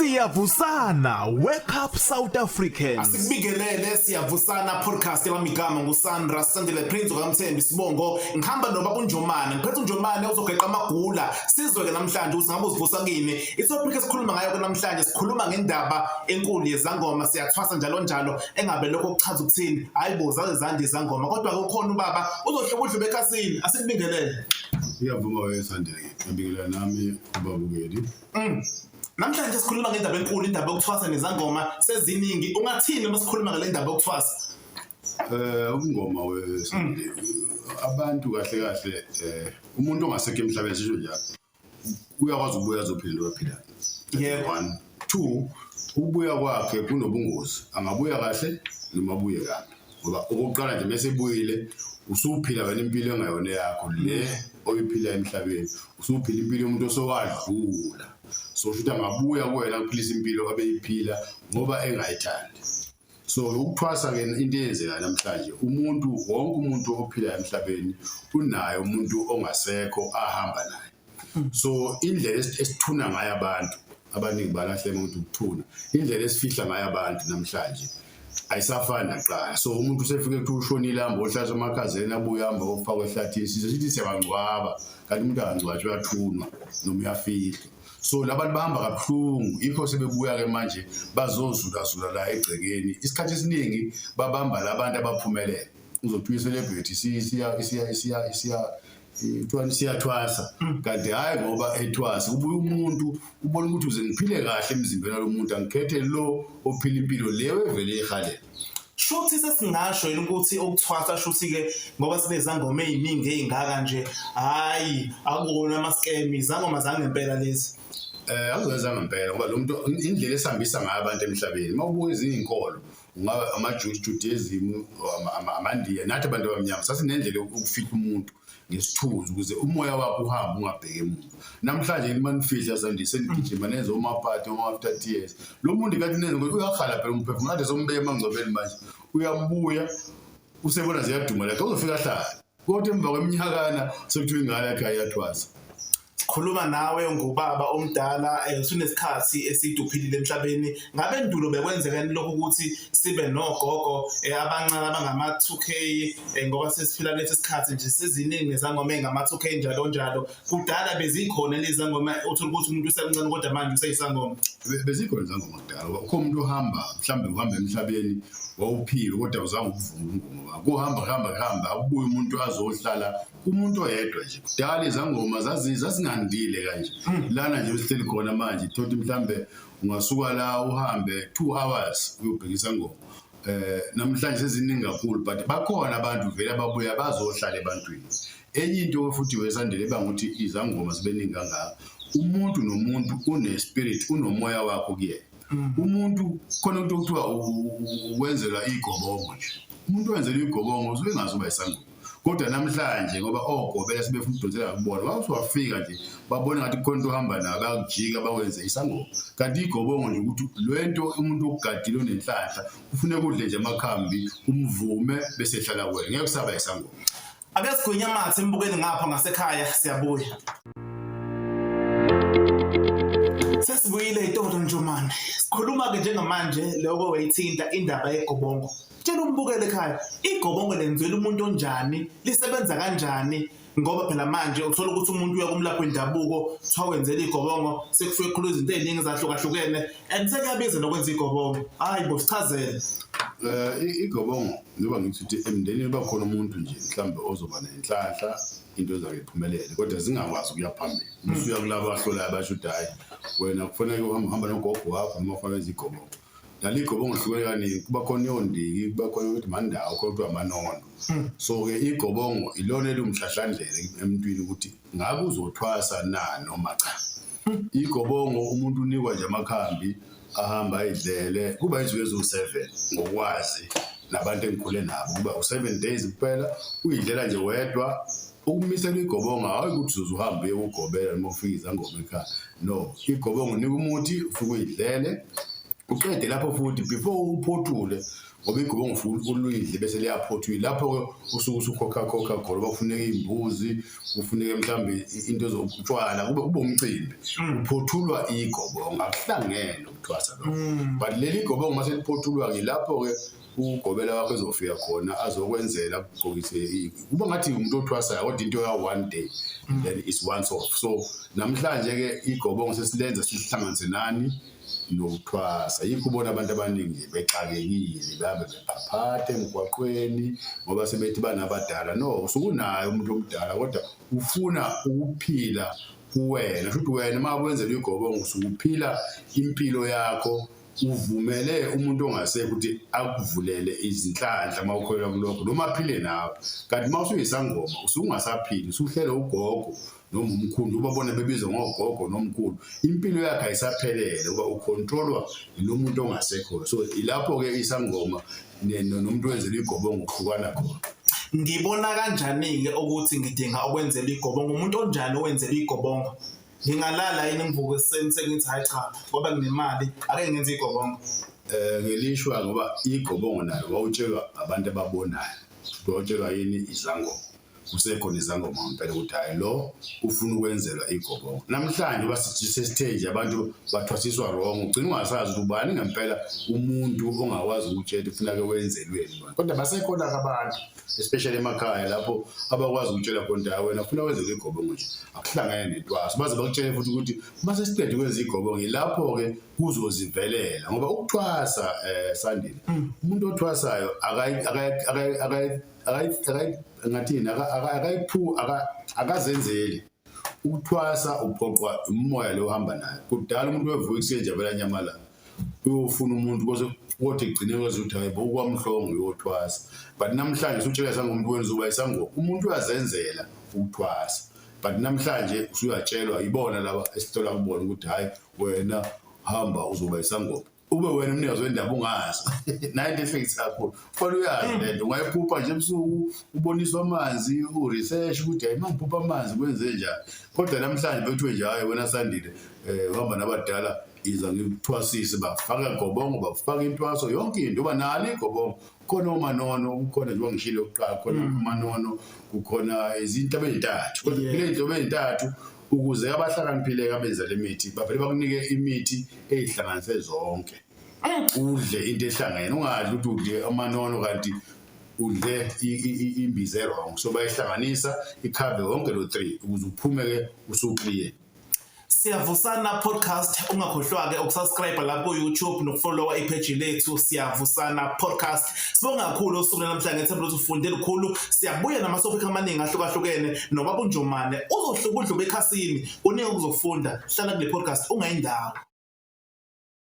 Siyavusana, wake up South Africans. Asikubingelele, Siyavusana podcast. Yami igama nguSandra Sandile Prince okaMthembu Sibongo. Ngihamba nobaba uNjomane, ngiphethe uNjomane uzogeqa amagula. Sizwe ke namhlanje ukuthi ngabe uzivusa kini. Itopic esikhuluma ngayo ke namhlanje, sikhuluma ngendaba enkulu yezangoma, siyathwasa njalo njalo. Engabe lokho kuchaza ukuthini? Hayibo, zaze zande izangoma, kodwa ke ukhona ubaba uzohloba udlube ekhasini. Asikubingelele. Iyavuma wesandile, ngiyabingelela nami kubabukeli. Namhlanje sikhuluma ngendaba enkulu, indaba yokuthwasa nezangoma seziningi. Ungathini uma sikhuluma ngale ndaba yokuthwasa? Ubungoma wesandile, abantu kahle kahle, umuntu ongasekho emhlabeni, sisho njalo, uyakwazi ukubuya azophila into aphilayo. One, two, ukubuya kwakhe kunobungozi, angabuya kahle noma abuye kabi, ngoba okokuqala nje mase ebuyile usuphila wena impilo engayona yakho le oyiphila emhlabeni, usuphila impilo yomuntu osowadlula. So kusho ukuthi angabuya kuwena akuphilisa impilo abeyiphila ngoba engayithandi. So ukuthwasa-ke, into eyenzeka namhlanje, umuntu wonke, umuntu ophilayo emhlabeni unaye umuntu ongasekho ahamba naye. So indlela esithuna ngayo abantu abaningi balahleka ukuthi ukuthuna, indlela esifihla ngayo abantu namhlanje ayisafani nakuqala. So umuntu usefike kuthiwa ushonile, ahamba ohlala emakhazeni, abuye ahamba ofakwa ehlathini, size sithi siyabangcwaba, kanti umuntu akangcwatshwa, uyathunwa noma uyafihlwa. So labantu bahamba kabuhlungu, yikho sebebuya-ke manje bazozulazula la egcekeni. Isikhathi esiningi babamba labantu abaphumelele, uzothiwa i-celebrity siya kuthiwa siyathwasa, kanti hhayi, ngoba ethwasa kubuye umuntu ubona ukuthi uze ngiphile kahle emzimbeni walo muntu, angikhethe lo ophila impilo leyo evele ihalela. Shuthi sesingasho yini ukuthi ukuthwasa, shuthi-ke ngoba sinezangoma ey'ningi ey'ngaka nje, hhayi akukona ama-scam, izangoma zangempela lezi? Akuzenza ngempela, ngoba lo muntu, indlela esihambisa ngayo abantu emhlabeni, uma ubuka ezinye iy'nkolo, ungaba ama-Judaism, amaNdiya, nathi abantu abamnyama sasinendlela yokufihla umuntu ngesithunzi ukuze umoya wakho uhambe ungabheki emuva. Namhlanje uma nifihla sandise senigijima nenze omaphathi, oma-after tears, lo muntu kathi nenze ukuthi uyakhala phela umphefumulo kade sombeka emangcwabeni, manje uyabuya usebona ziyaduma lakhe, uzofika ahlale, kodwa emva kweminyakana sekuthiwa ingane yakhe ayiyathwasa. Sikhuluma nawe ngubaba omdala, usunesikhathi eside uphilile emhlabeni. Ngabe endulo bekwenzeka lokhu ukuthi sibe nogogo abancane abangama-2K, ngoba sesiphila kulesi sikhathi nje seziningi nezangoma ey'ngama-2K njalo njalo? Kudala bezikhona lezi zangoma, uthola ukuthi umuntu usemncane kodwa manje useyisangoma? Bezikhona izangoma kudala, ngoba ukhona umuntu ohamba, mhlawumbe uhamba emhlabeni wawuphiwe kodwa uzange ukuvuma ubungoma bakho, kuhamba kuhamba kuhamba akubuye umuntu azohlala kumuntu oyedwa nje. Kudala izangoma zazingandile kanje. Lana nje usihleli khona manje, thothi mhlambe ungasuka la uhambe 2 hours uyobheka isangoma. Namhlanje seziningi kakhulu, but bakhona abantu vele ababuya bazohlala ebantwini. Enye into futhi wesandile ebanga ukuthi izangoma zibe ningi kangaka, umuntu nomuntu une-spirit, unomoya wakho kuyena. Umuntu khona into okuthiwa ukwenzelwa igobongo nje, umuntu wenzelwa igobongo usuke engazuba isangoma, kodwa namhlanje ngoba ogobela sebefuna ukudonsela kubona, bawuthi wafika nje babona ngathi kukhona into ohamba nayo, bayakujika bawenze isangoma. Kanti igobongo nje ukuthi lento umuntu okugadile onenhlanhla kufuneka udle nje amakhambi, umvume bese ehlala kuwena, ngeke kusaba isangoma. Ake sigwinye amathe embukeni ngapha ngasekhaya, siyabuya. Sesibuyile itolo Njomane. Sikhuluma-ke njengamanje lokho wayithinta indaba yegobongo. Tshela umbukele ekhaya, igobongo lenzelwa umuntu onjani, lisebenza kanjani? Ngoba phela manje uthola ukuthi umuntu uya kumlaphi wendabuko, kuthiwa wenzela igobongo, sekufike kukhulu izinto ey'ningi ezahlukahlukene and sekuyabiza nokwenza igobongo. Hayi bo, sichazele. Igobongo, njengoba ngithi ukuthi emndenini uba khona umuntu nje mhlawumbe ozoba nenhlanhla, into zakhe iphumelele kodwa zingakwazi ukuya phambili. Usuya kulabo abahlolayo, basho ukuthi hhayi, wena kufanele uhambe, uhamba nogogo wakho noma kufanele wenze igobongo. Lali igobongo lihlukene kaningi, kuba khona iyondiki, kuba khona ukuthi mandawo, khona kuthiwa amanono. So-ke igobongo ilona eliwumhlahlandlela emntwini ukuthi ngabe uzothwasa na noma cha. Igobongo umuntu unikwa nje amakhambi, ahamba ayidlele, kuba izinsuku eziwu-7 ngokwazi nabantu engikhule nabo, kuba u-7 days kuphela, uyidlela nje wedwa. Ukumisela igobongo hayi ukuthi uzoze uhambe uye kugobela noma ufike izangoma ekhaya, no. Igobongo unika umuthi, ufike uyidlele. Uqede lapho futhi before uphothule, ngoba igobongo ufuna ulidle bese liyaphothula, lapho-ke usuke usukhokha khokha khona, uba kufuneka iy'mbuzi, kufuneke mhlawumbe into zokutshwala, kube umcimbi, kuphothulwa igobongo, akuhlangene ukuthwasa lokho. But leli gobongo uma seliphothulwa-ke, lapho-ke ugobela wakho ezofika khona azokwenzela, akugqokise, kuba ngathi umuntu othwasayo, kodwa into ya one day, then it's once off. So namhlanje-ke igobongo sesilenza sihlanganise nani? Nokuthwasa. Yikho ubona abantu abaningi bexakekile, babe bephaphatha emgwaqweni ngoba sebethi banabadala. No, usukunayo umuntu omdala, kodwa ufuna ukuphila kuwena. Futhi wena uma wenzela igobongo usukuphila impilo yakho, uvumele umuntu ongasekho ukuthi akuvulele izinhlanhla uma ukholelwa kulokho noma aphile nawe. Kanti uma usuyisangoma usungasaphili, usuhlele ugogo noma umkhulu, ubabone bebizwa ngogogo nomkhulu, impilo yakhe ayisaphelele ngoba ucontrolwa yilo muntu ongasekho. So ilapho-ke isangoma nomuntu wenzela igobongo kuhlukana khona. Ngibona kanjani-ke ukuthi ngidinga ukwenzela igobongo? Umuntu onjani owenzela igobongo? Ngingalala yini ngivuke ekuseni sengithi, "Hayi cha, ngoba nginemali, ake ngenze igobongo"? Ngelishwa, ngoba igobongo nalo wawutshelwa abantu ababonayo, wawutshelwa yini? Izangoma. Kusekhona izangoma ngempela ukuthi hhayi, lo ufuna ukwenzelwa igobongo. Namhlanje uba sesithe nje abantu bathwasiswa wrong, ugcina ungasazi ukuthi ubani ngempela umuntu ongakwazi ukutshela ukuthi kufuneka wenzelweni bona. Kodwa basekhona-ke abantu, especially emakhaya, lapho abakwazi ukutshela khona ukuthi hayi, wena ufuna wenzelwe igobongo nje, akuhlangene nentwaso. Baze bakutshele futhi ukuthi uma sesiqede ukwenza igobongo, yilapho-ke kuzozivelela. Ngoba ukuthwasa, Sandile, umuntu othwasayo ngathini, akazenzeli ukuthwasa, uphoqwa umoya lo ohamba nayo. Kudala umuntu wevuka ekuseni nje avele anyamalala, uyofuna umuntu, kodwa egcine kwazi ukuthi hayi bo, kwamhlongo uyothwasa. But namhlanje usutshela sangomuntu wena uzoba isangoma. Umuntu uyazenzela ukuthwasa, but namhlanje usuyatshelwa ibona laba esithola kubona ukuthi hayi, wena hamba uzoba isangoma, ube wena umnikazi wendaba ungazi. Nayo into ehlekisa kakhulu, kufanele uyazi lento. Ungayiphupha nje ebusuku uboniswa amanzi, u-research ukuthi hayi, uma ngiphupha amanzi kwenze njani. Kodwa namhlanje bekuthiwe nje, "Hayi wena Sandile, uhamba nabadala, iza ngikuthwasise." Bafaka gobongo, bafaka intwaso, yonke into. Uba nalo igobongo, khona omanono, kukhona njengoba ngishilo kuqala, khona amanono, kukhona izinhlobo ey'ntathu. Kodwa kule zinhlobo ey'ntathu, ukuze abahlakaniphile abenza le mithi bavele bakunike imithi ey'hlanganise zonke, udle into ehlangene, ungadli ukuthi udle amanono kanti udle imbiza e-wrong. So bayihlanganisa ikhave wonke lo three ukuze uphume-ke usu-clear. Siyavusana Podcast, ungakhohlwa ke ukusubscribe lapho ku YouTube nokufollowa ipage lethu Siyavusana Podcast. Sibonga kakhulu usuku namhlanje, ngethemba ukuthi ufunde lukhulu. Siyabuya nama topic amaningi ahlukahlukene nobaba uNjomane uzohluka udluba ekhasini, kuningi ukuzofunda. Hlala kule podcast, ungayindawo.